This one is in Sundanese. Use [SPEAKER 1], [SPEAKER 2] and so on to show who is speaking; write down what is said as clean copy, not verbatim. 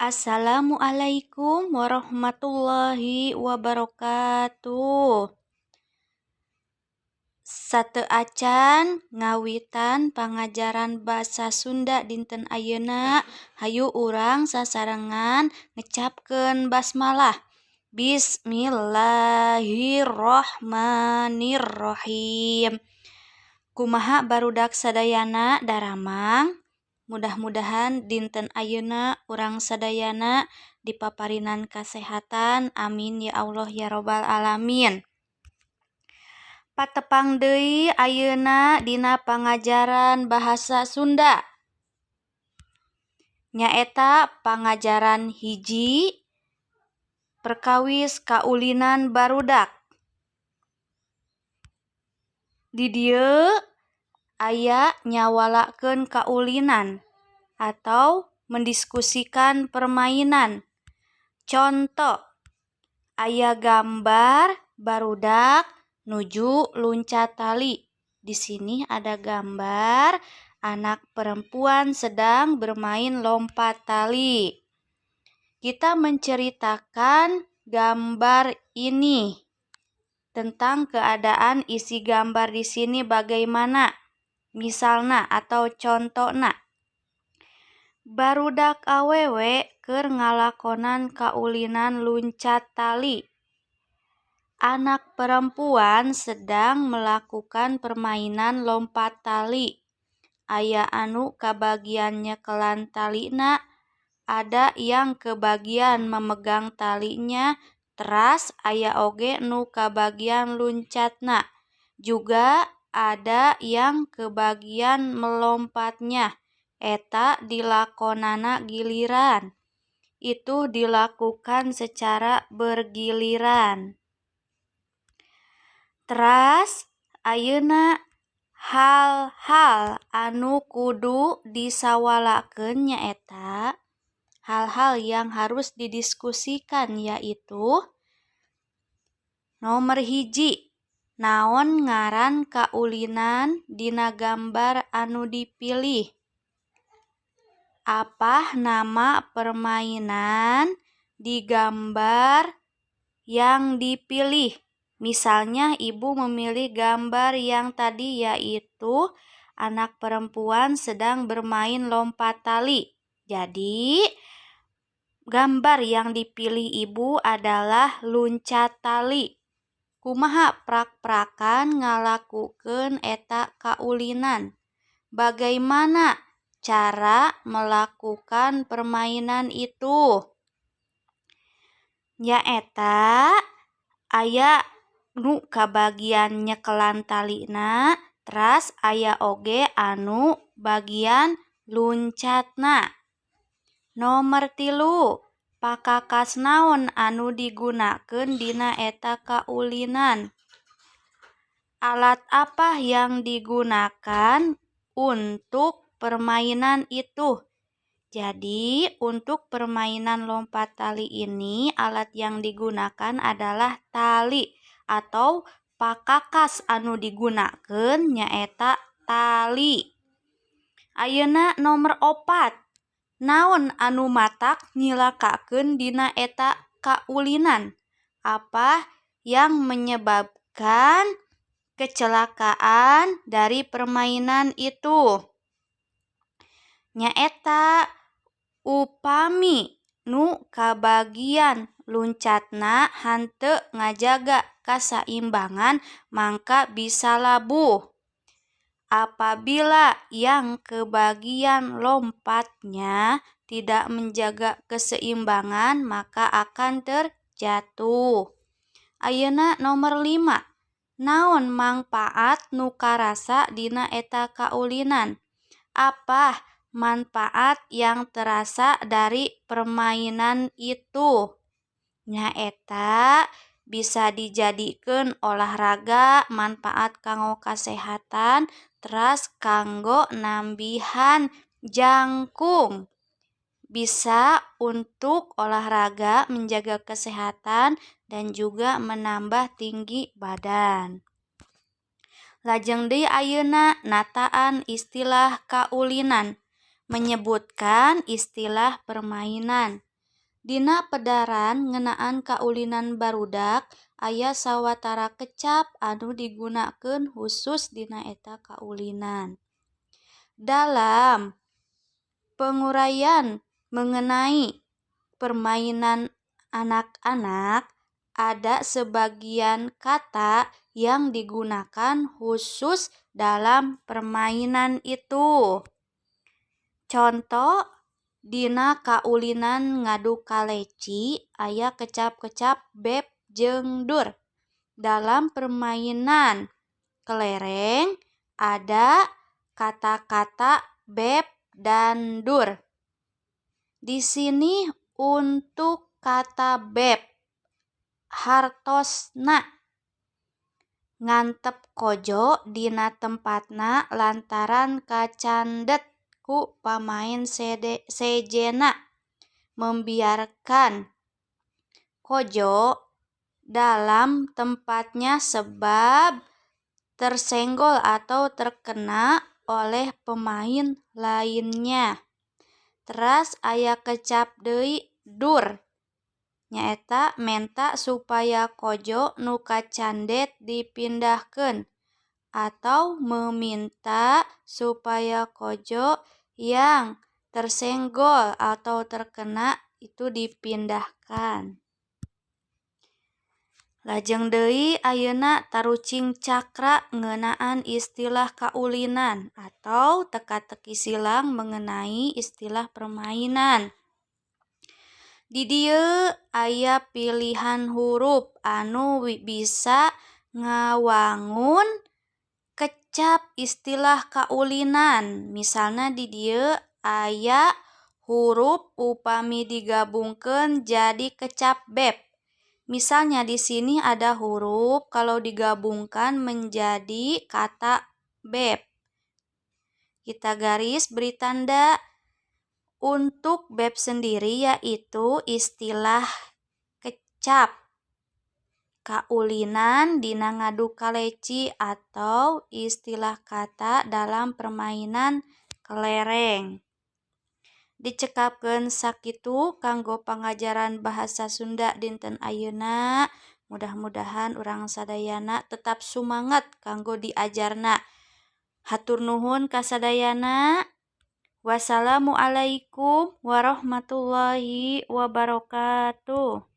[SPEAKER 1] Assalamualaikum warahmatullahi wabarakatuh. Sateuacan ngawitan pangajaran basa Sunda dinten ayeuna, hayu urang sasarengan ngecapkeun basmalah. Bismillahirrohmanirrohim. Kumaha barudak sadayana, daramang? Mudah-mudahan dinten ayeuna urang sadayana dipaparinan kasehatan, amin ya Allah ya robbal alamin. Patepang deui ayeuna dina pangajaran bahasa Sunda, nyaeta pangajaran 1, perkawis kaulinan barudak. Di dieu aya nyawalakeun kaulinan atau mendiskusikan permainan. Conto, aya gambar barudak nuju luncat tali. Di sini ada gambar anak perempuan sedang bermain lompat tali. Kita menceritakan gambar ini, tentang keadaan isi gambar di sini bagaimana. Misalna atau contona, barudak awewe keur ngalakonan kaulinan luncat tali. Anak perempuan sedang melakukan permainan lompat tali. Aya anu kabagian nyekelan talina, ada yang kebagian memegang talinya, teras aya oge nu kabagian luncatna. Juga ada yang kebagian melompatnya. Eta dilakonana giliran. Itu dilakukan secara bergiliran. Teras ayeuna hal-hal anu kudu disawalakeun, nyaeta hal-hal yang harus didiskusikan, yaitu nomor 1, naon ngaran kaulinan dina gambar anu dipilih? Apa nama permainan di gambar yang dipilih? Misalnya, Ibu memilih gambar yang tadi, yaitu anak perempuan sedang bermain lompat tali. Jadi, gambar yang dipilih Ibu adalah luncat tali. Kumaha prak-prakan ngalakukeun eta kaulinan? Bagaimana cara melakukan permainan itu? Nyaeta aya nu kabagian nyekelan talina, teras aya oge anu bagian luncatna. Nomor 3, pakakas naon anu digunakeun dina eta kaulinan? Alat apa yang digunakan untuk permainan itu? Jadi, untuk permainan lompat tali ini alat yang digunakan adalah tali atau pakakas anu digunakeun nyaeta tali. Ayeuna nomor 4, naon anu matak nyilakakeun dina eta kaulinan? Apa yang menyebabkan kecelakaan dari permainan itu? Nyaeta upami nu kabagian luncatna henteu ngajaga kasaimbangan, mangka bisa labuh. Apabila yang kebagian lompatnya tidak menjaga keseimbangan, maka akan terjatuh. Ayeuna nomor 5, naon mangpaat nu karasa dina eta kaulinan? Apa manfaat yang terasa dari permainan itu? Nyaeta bisa dijadikeun olahraga, manfaat kanggo kasehatan, teras kanggo nambihan jangkung. Bisa untuk olahraga, menjaga kesehatan, dan juga menambah tinggi badan. Lajeng deui ayeuna nataan istilah kaulinan, menyebutkan istilah permainan. Dina pedaran ngeunaan kaulinan barudak aya sawatara kecap anu digunakeun husus dina eta kaulinan. Dalam penguraian mengenai permainan anak-anak, ada sebagian kata yang digunakan khusus dalam permainan itu. Conto dina kaulinan ngadu kaleci aya kecap-kecap bep jeung dur. Dalam permainan kelereng ada kata-kata bep dan dur. Di sini untuk kata bep hartosna ngantep kojo dina tempatna lantaran kacandet ku pamaen sejenna. Membiarkan kojo dalam tempatnya sebab tersenggol atau terkena oleh pemain lainnya. Teras aya kecap deui dur, nyaeta menta supaya kojo nu kacandet dipindahkeun atau meminta supaya kojo yang tersenggol atau terkena itu dipindahkan. Lajeng deui ayeuna tarucing cakra ngeunaan istilah kaulinan atau teka-teki silang mengenai istilah permainan. Di dieu aya pilihan huruf anu bisa ngawangun kecap istilah kaulinan. Misalna di dieu aya huruf upami digabungkeun jadi kecap bep. Misalnya di sini ada huruf kalau digabungkan menjadi kata bep. Kita garis beri tanda untuk bep sendiri, yaitu istilah kecap kaulinan dina ngadu kaleci atau istilah kata dalam permainan kelereng. Dicekapkeun sakitu kanggo pangajaran bahasa Sunda dinten ayeuna. Mudah-mudahan urang sadayana tetap sumanget kanggo diajarna. Hatur nuhun ka sadayana. Wassalamualaikum warahmatullahi wabarakatuh.